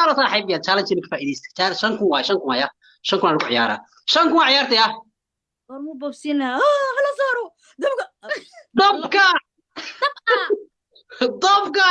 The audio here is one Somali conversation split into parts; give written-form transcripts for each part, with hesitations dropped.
Saara saaxiib yaa challenge ka faa'iidaysta. Challenge 5,000 waay, 5,000 waaya, 5,000 aa lagu ciyaaraa, 5,000 waa ciyaartay ah. War muu boobsiin lahaa? Hala saaro dabka. Dabka, dabka.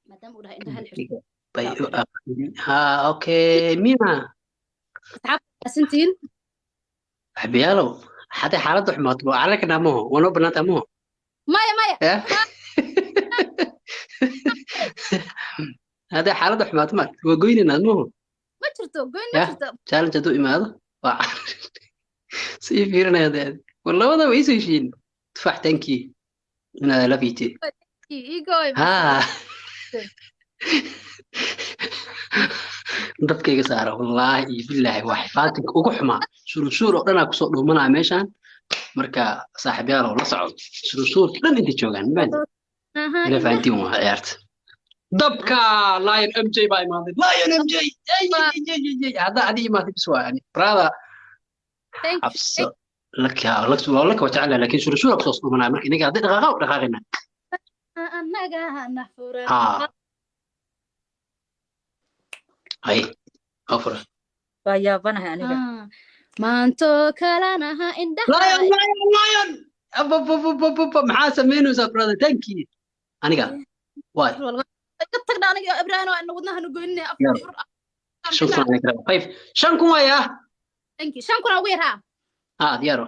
Maadaama uu dhahay indhaha la xirto. Bay u aqrin ha, okay mina. Asxaabta santiin. Saaxiibayaalow, hadday xaaladdu xumaato waa cararkanaa, maho waa noo bannaantaa, maho? Maya, maya. Ya, hadday xaaladdu xumaato ma waa goynaynaa, maho? Ma jirto goyn, ma Ya. jirto. Challenge hadduu imaado waa sii fiirinaya dee. War labadaba iisoo heshiin. Tufaax, thank you inaad love you too. Igoy. Ha, dabkayga saara, wallaahi iyo billaahi waa xifaatinka ugu xumaa. Surunsuur oo dhanaa kusoo dhuumanaya meeshaan. Marka saaxiibyaalow, la socdo surunsuurka dhan inta joogaan mabaan ila fahantiin. Waa ciyaarta dabka. Lion MJ baa imaaday, Lion MJ. Haddaa adi imaatay bis waa yani brother. Thank you. Xabso laka waa laka, waa jecelahay, laakiin surunsuura kusoo dhuumanaya. Marka inaga hadday dhaqaaqa u dhaqaaqina. Annaga na furan. Ha, hay afura. Waa yaabanahay aniga. Ah, maanto kalanaha indhaha. Lion, lion, lion. Abababababa, maxaa samaynaysaa brother? Thank you. Aniga waay. Iga tagna aniga Ibrahim, waa ina wadnaha nu goynina. Yeah. Afur. 5,000 aniga kala five, 5,000 waaya. Thank you, 5,000 ugu yaraa. Ah, diyaaro.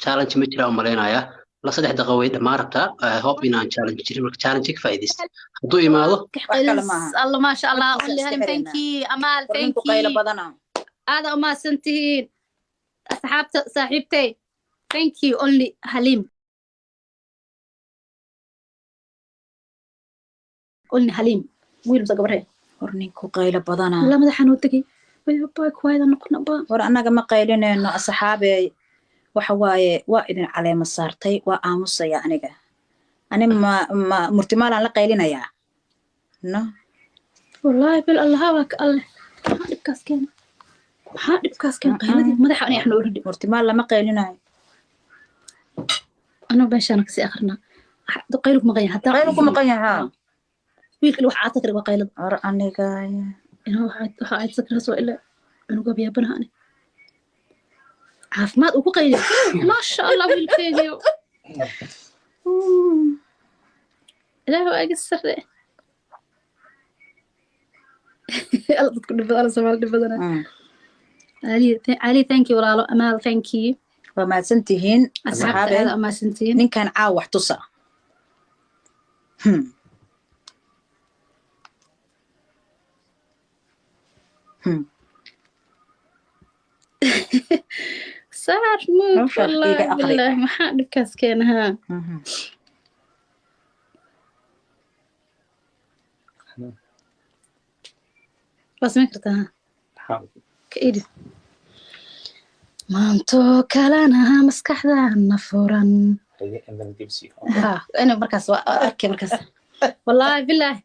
Challenge ma jira u malaynayaa. La 3 daqiiqo way dhammaan rabtaa. I hope inaan challenge jirin. Marka challenge ka faa'iidaysta hadduu imaado. Wax kale maaha. Allah, maasha Allah. Warkiisa Only iska Halim, thank xiraynaa. you. Amaal, War thank ninku qaylo you. badana. Aada umahadsantihiin asxaabta saaxiibtay. Thank you, only Halim, only Halim, wiil mise gabarhe? War ninku qaylo badana. La madaxaan u tegay bay bay kuwaayda noqona ba. War annaga ma qaylinayno asxaabey. Waxa waaye, waa idin caleema saartay, waa aamusaya aniga. Ani ma murtimaalaan la qaylinayaa, no. Wallaahi bil allaha waa ka alle. Maxaa dhibkaas keena? Maxaa dhibkaas keena? Qayladii madaxa ani axna oridhi. Murtimaal lama qaylinayo. Anoo meeshaan kasii akrinaa, qaylu ku maqan yahay hadaa. Qaylu ku maqan yahay haa. Wiilka wax caadsan kara waa qaylada. War aniga. Inuu waxa caadsan kara soo ilaa cunuga yaabanaha ani caafimaad uu ku qayliyo, maasha Allah, wiilkeygiyo ilaah waa iga sarre. Alla, dadku dhib badan, Soomaali dhib badana. Ali, Ali, thank you walaalo. Amaal, thank you. Waa mahadsan tihiin. Asxaabta. Asxaabe. Aada umahadsantihiin. Ninkan caaw wax tusa. Saar muug. Hawsha iga Wallaahi aqri. Billaahi, maxaa dhibkaas keenahaa? Waa samayn kartaa ha, ka idhi maantoo kalena maskaxdana furan ha ina markaas waa arkay markaas, wallaahi billaahi.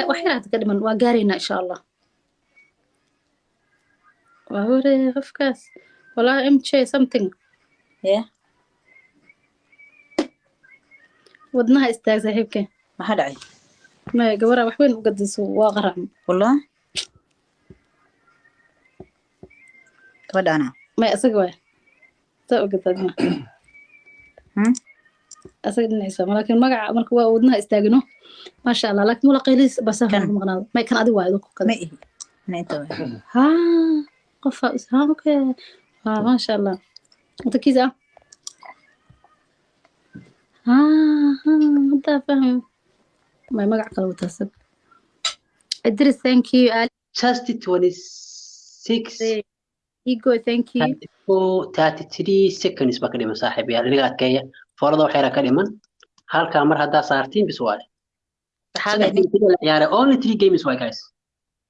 Wax yar hadda ka dhiman, waa gaaraynaa insha Allah. Waa hore qofkaas, wallaahi MJ something. Yeah. Wadnaha istaag saaxiibke. Maxaa dhacay? Maya, gabadha wax weyn u gadayso waa qarac. Wallah, gabadhaana. Maya, isaga waay saa u gadaad ma. Hmm? Asaga dhinaciisa, laakiin magaca marka waa wadnaha istaagino, maasha Allah, laakiin wala qaylis basa. Kan. Ku maqnaado may kan adiga waa idinku Ma kada ihi ana inta waay. Ha, qofa ha, okay, ha, maasha Allah, wadakiisa ha ha, haddaa fahmi may magac kale wataasag. Idris, thank you. Ali. Just 26. Igo, thank you. 34, 33 seconds baa ka dhiman saaxiibayaal. Inaga adkeeya foorada, wax yaraa ka dhiman. Halkaa mar haddaa saartiin bis waaye. Saxaabay. Saddex game la ciyaaray, only three games waay guys,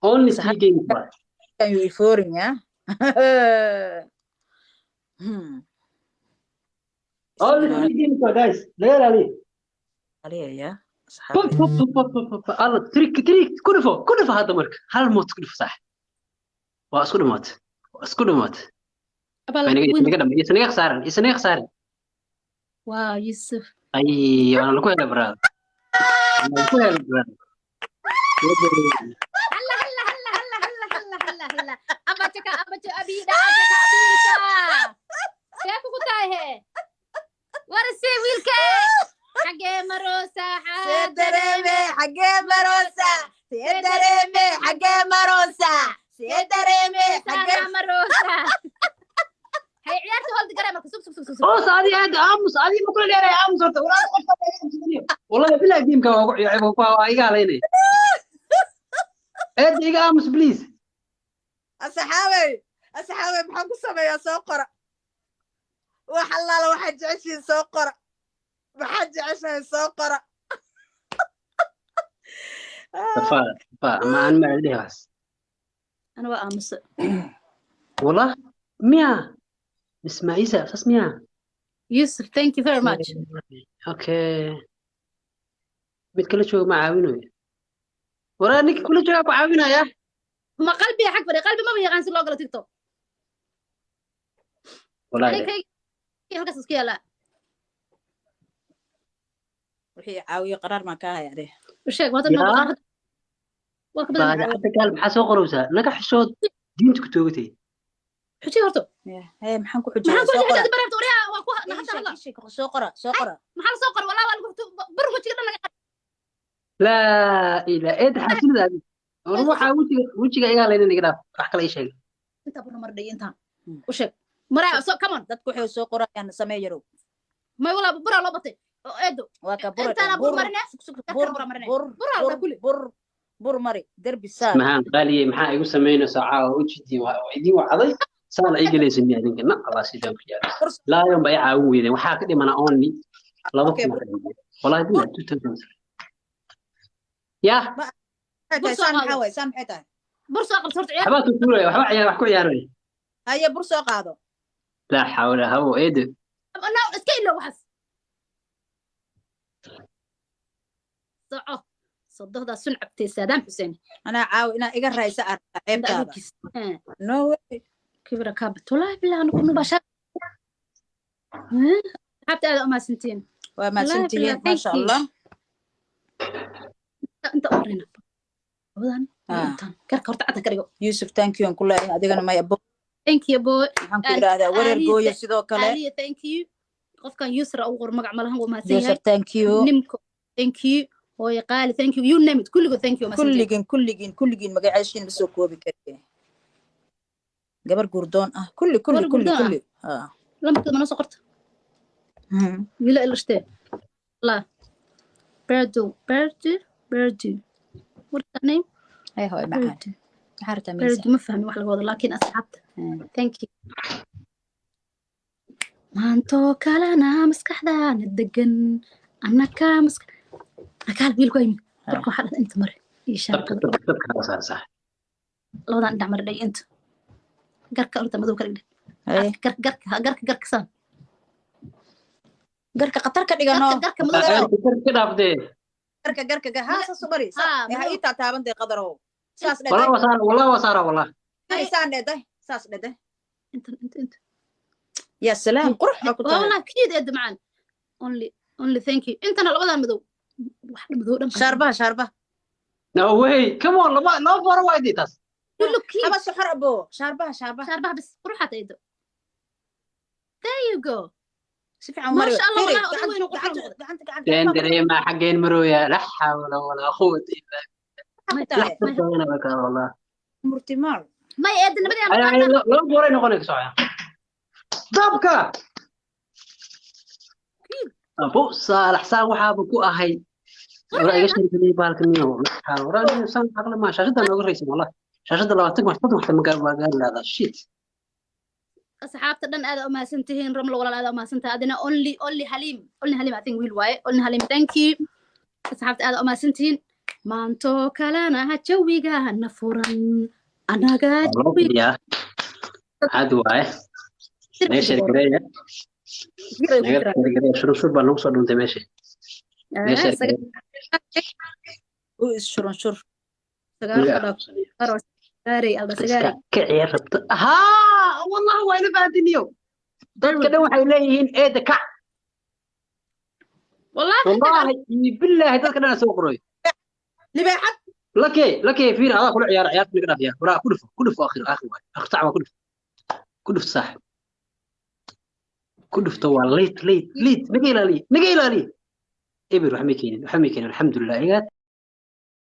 only three games waay. Ninkan yuu ifoorin ya. Only three games waay guys, laga ilaaliyo. Aliyaya. Pop, Saxaabay. Pop, pop, pop, pop, pop. Alla, three, three, ku dhufo, ku dhufo hadda. Marka hal moot ku dhufo saax, waa isku dhamaatay, waa isku dhamaatay. Abal. Waa inaga dhamay, isnaga khasaaran, isnaga khasaaran. Wow, Yusuf. Ay, waana lagu helay brother. هلا هلا هلا هلا هلا هلا هلا هلا أبا تكا أبا أبيدا أبا أبيدا سيكو كتايه ورسي ويلكي حقي مروسة سيدريمي حقي مروسة سيدريمي حقي مروسة سيدريمي حقي مروسة هي عيارتي هولد قرامك سوق سوق سوق سوق اوس هذه هذا امس هذه ما كل اللي امس والله بالله جيمك iga halaynay eed iga aamus please. Asxaabay asxaabay maxaan ku sameeyaa soo qora wax allaala waxaad jeceshiin soo qora maxaad jeceshahay soo qora. ما انا ما عندي بس انا وامس والله ميا اسمع عيسى اساس ميا يوسف thank you very much. Okay mid kala jooga ma caawinayo waraa ninka kula jooga ku caawinaya ma qalbi xaq fadhi qalbi ma yaqaan si loo galo TikTok wallahi halkaas isku yaala wixii caawiyo qaraar ma ka hayade u sheeg wada ma waa ka badan hadda gaal maxaa soo qoraysaa naga xishood diinta ku toogatay xujii horto hee maxaan ku xujiyay soo qora waa ku hadda soo qora soo qora maxaa soo qora walaa waa lagu bar wajiga dhan laga لا إله إيه حاسين هذا وروح وجهك إيه علينا نقرأ راح كل شيء أنت برا مرة أنت وشك مرة سو كمان dadku waxay soo qorayaan sameeyaro ma wala bura loo batay eedo waa ka bur intaana bur marina bur bur bur bur mari derbi saar maxaan qaaliye maxaa igu sameynaysaa caawa u jidii waa idin wacday saan ay galaysan idinka na Allah sidaan ku yaal laa yoon bay caawin weydeen waxaa ka dhimana only 2,000 wallahi bilaa 2000 يا saan maxaa waay saan maxay tahay bur soo qabto horta ciyaar waxba tuuraya waxba ciyaar wax ku ciyaaraya haye bur soo qaado la xawla hawo eedo no iska ilo waxaas soco sodohdaa sun cabtay Saddam Hussein anaa caaw inaa iga raaysa arka ceebtaada no way kibra kaabat wallahi bilaa anu kunu basha xabta aad umaasantiin waa mahadsantihiin maasha allah انت اورينا ودان كرك horta cad ka dhigo Yusuf thank you aan ku leeyahay adigana may abo thank you boy maxaan ku yiraahdaa wareer gooyo sidoo kale Ali thank you qofkan Yusra ugu qor magac malahan waa mahadsan yahay Yusuf thank you nimko thank you hooyo qaali thank you you name it kulligood thank you mahadsan kulligin kulligin kulligin magacaashiin ma soo koobi kartee gabar gurdoon ah kulli kulli kulli kulli lambarkeeda ma noo soo qorta wiila ilashte la Berdu Berdu Berdu what's that name hay hooy macaan maxaa rabtaa miisa Berdu ma fahmin wax laga wado laakiin asxaabta thank you maantoo kalena maskaxdaana degan annaka maska akaal wiilku aymi marka waxaa dhahda inta mare iyo shaarkada labadan dhinac mare dhay inta garka horta madow ka dhigdhe garka garka garka saan garka khatar ka dhigano garka madow ka dhaaftee garka garka ha saas u mari ha ii taataaban dee qadarow saas dheh wallah wasaara wallah wasaara wallah saan dheh day saas dheh day inta inta inta يا سلام قرح والله كيد يا دمعان only only thank you intana labadan madow wax madow dhan shaarbaha shaarbaha no way come on laba laba faro waa idii taas you look cute haba soxor abo shaarbaha shaarbaha shaarbaha bas quruxaad eedo there you go si fiican mari ما شاء الله والله oday weyn oo qurux noqday gacanta gacanta deen dareema xaggeen marooya la xawla walaa quwwata illa billah murtimaal may eedo nabadii laba gooray noqonaysa socda dabka abu saalax saan waxaaba ku ahay wara iga sheegay baalka niyo wara saan aqla ma shaashada nooga raysan wallahi shaashada 20 wax wax ma gaar gaar shit asxaabta dhan aad u mahadsantihiin ramlo walaal aad u mahadsantahay adina only only halim only halim I think wiil waaye only halim thank you asxaabta aad u mahadsantihiin maanto kalena jawiga na furan anaga jawiga aad waaye meesha gareeya gareeya shurunsur baa nagu soo dhuntay meesha meesha u is shurunsur kiciya rabta haa wallahi waa ila fahantin iyo dadka dhan waxay leeyihiin eeda kac Wallahi. Wallaahi iyo billaahi, dadka dhan soo qoray. Libaaxad. Lakey, lakey, fiir, adaa kula ciyaara, ciyaarta naga dhaaf yaa waraa. Ku dhufo, ku dhufo, akhir akhir waay, akhir sac waa, ku dhufo, ku dhufto saaxib, ku dhufto. Waa late, late, late. Naga ilaaliye, naga ilaaliye. Eber, wax may keenin, wax may keenin, alxamdulilah. Iga.